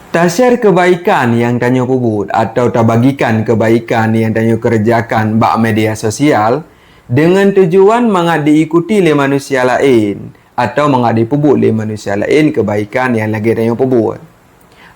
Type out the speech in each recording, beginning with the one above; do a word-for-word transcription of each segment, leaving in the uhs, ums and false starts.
Ta-share kebaikan nyang tanyoe peubuet atau tabagikan kebaikan nyang tanyoe keureujakan bak media sosial deungon tujuan mangat diikuti lé manusia laén atau mangat dipeubuet lé manusia laén kebaikan nyang lagée tanyoe peubuet.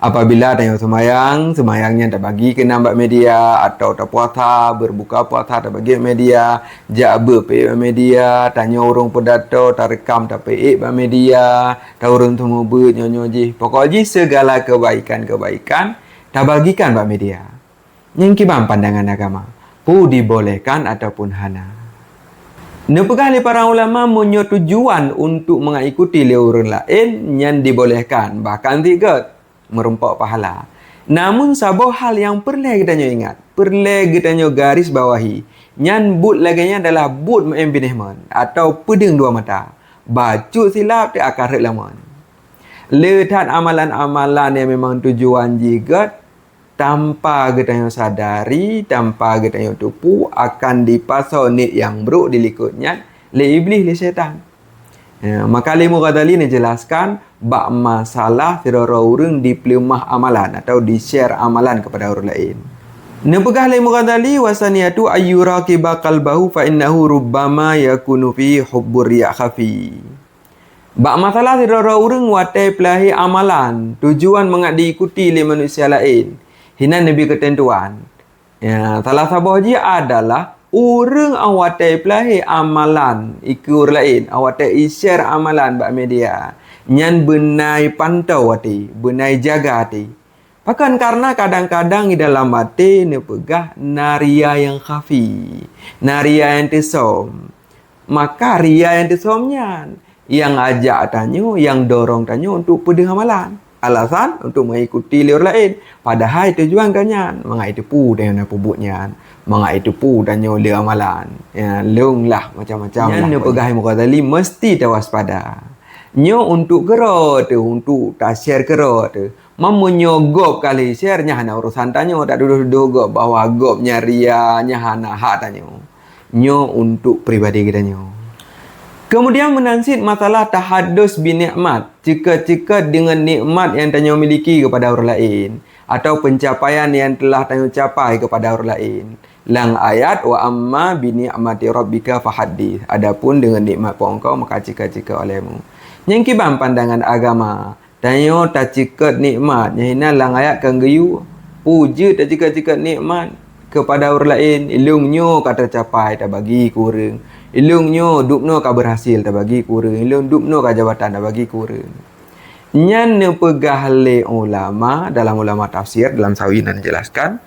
Apabila tanyoe seumayang, seumayang nyan tabagi keunan bak media, atau tapuasa, beureubuka puasa tabagi bak media, jak beuet peuék bak media, tanyoe ureuëng peudato tareukam tapeuék bak media, ta ureuëng teumeubeuet nyoe-nyoe jih. Pokok jih segala kebaikan-kebaikan tabagikan bak media. Nyang kiban pandangan agama, peue dibolehkan ataupun hana. Neupeugah lé para ulama meunyoe tujuan untuk mengikuti lé ureuëng laén nyan dibolehkan, bahkan sigot meurumpok pahala. Namun saboh hal nyang peureulée geutanyoe ingat, peureulée geutanyoe garis bawahi, nyan buet lagée nyan adalah buet meu'en binéh mon atau peudeueng dua mata. Bacut silap teuh akan rhot lamon. Le that amalan-amalan nyang memang tujuan jih gét, tanpa geutanyoe sadari, tanpa geutanyoe tupu, akan dipasoe niet nyang brok dilikot nyan lé Iblih, lé syaitan. Ya, maka lé Imam Ghazali neujelaskan bak masalah sidroe ureuëng dipeuleumah amalan atau di-share amalan kepada ureuëng laén. Neupeugah lé Imam Ghazali, "Wasaniyatu ayyuraqiba qalbahu fa innahu rubbama yakunu fi hubbur riya khafi." Bak masalah sidroe ureuëng watée peulahé amalan, tujuan mangat diikuti lé manusia laén, hinan neubi keuteuntuan. Ya, salah saboh jih adalah ureuëng awatée peulahé amalan ikeue ureuëng laén, awatée i-share amalan bak media, nyan beunai pantau até, beunai jaga até. Pakon? Karena kadang-kadang di dalam até neupeugah na ria nyang khafi, na ria nyang teusom. Maka ria nyang teusom nyan nyang ajak tanyoe, nyang dorong tanyoe untuk peudeueng amalan. Alasan untuk mengikuti lé ureuëng laén. Padahai tujuan geuh nyan mangat jiteupeue tanyoe na peubuet nyan, mangat jiteupeue tanyoe le amalan. Ya, lôn lah macam-macam. Nyan lah neupeugah Imam Ghazali meusti tawaspada. Nyoe untuk keurot teuh, untuk ta-share keurot teuh. Meunyoe gob ka lheueh share, nyan hana urosan tanyoe, tatudoh-tudoh gob bahwa gob nyan ria, nyan hana hak tanyoe. Nyoe untuk pribadi geutanyoe. Kemudian meunan cit masalah tahadus bi nikmat, ceukeut-ceukeut deungon nikmat nyang tanyoe miliki keupada ureuëng laén, atau pencapaian nyang telah tanyoe capai keupada ureuëng laén. Lam ayat, "Wa amma bi ni'mati rabbika fahaddits." Adapun deungon nikmat Po engkau, maka ceukeut-ceukeut olehmu. Nyang kiban pandangan agama, tanyoe taceukeut nikmat, nyang hinan lam ayat ka geuyue, peue jeuet taceukeut-ceukeut nikmat keupada ureuëng laén, ilôn nyoe ka teucapai tabagi keu ureuëng, ilôn nyoe dubnoe ka beurhasil tabagi keu ureuëng, ilôn dubnoe ka jabatan tabagi keu ureuëng. Nyan neupeugah lé ulama, dalam ulama tafsir, dalam Sawi na neujelaskan,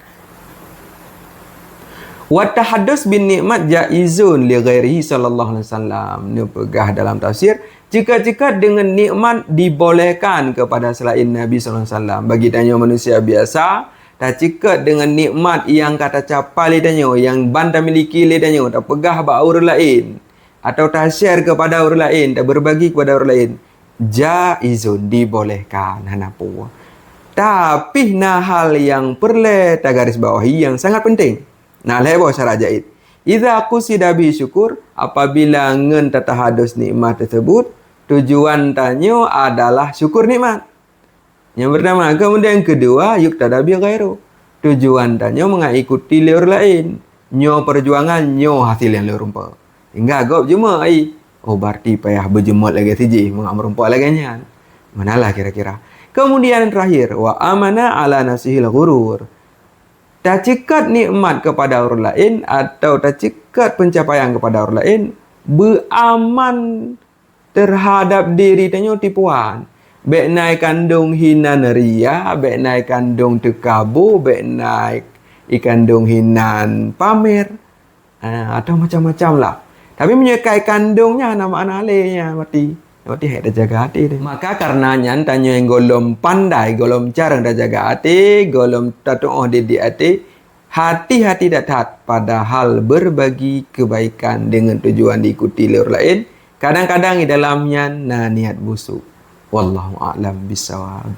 "Wa tahaddus bin nikmat jaizun li ghairihi sallallahu alaihi wasallam." Neupeugah dalam tafsir, ceukeut-ceukeut deungon nikmat dibolehkan keupada selain Nabi sallallahu alaihi wasallam. Bagi tanyoe manusia biasa, taceukeut deungon nikmat nyang ka tacapai lé tanyoe, nyang ban tamiliki lé tanyoe, tapeugah bak ureuëng laén, atau ta-share keupada ureuëng laén, tabeurbagi keupada ureuëng laén, jaizun, dibolehkan, hana peue. Tapi na hal nyang peureulée tagaris bawahi nyang sangat penting. Na lhée boh syarat jaiz. Idza qusida bihi syukur, apabila ngon tatahadus nikmat teuseubut, tujuan tanyoe adalah syukur nikmat. Nyang pertama, kemudian keudua, yuktada bi ghairu. Tujuan tanyoe mangat ikuti lé ureuëng laén. Nyoe peujuangan, nyoe hasil nyang lôn rumpok. Hingga gob jeumeuk ai. Oh, berarti payah beujeumot lagée si jih mangat meurumpok lagée nyan. Meunan lah kira-kira. Kemudian terakhir, wa amana ala nafsihil ghurur. Taceukeut nikmat keupada ureuëng laén atau taceukeut pencapaian keupada ureuëng laén, beuaman teuhadab diri tanyoe tipuan. Bék na ikandong hinan ria, bék na ikandong teukabu, bék na ikandong hinan pamer. Ah, atau macam-macam lah. Tapi meunyoe ka ikandong nyan, na makna lé nyan, berarti, berarti hai tajaga até deh. Maka karena nyan tanyoe nyang gohlom pandai, gohlom carông tajaga até, gohlom tatuoh didik até, hati-hati that-that pada hal berbagi kebaikan dengan tujuan diikuti lé ureuëng laén, kadang-kadang di dalam nyan na niat busuk. Wallahu a'lam bissawab.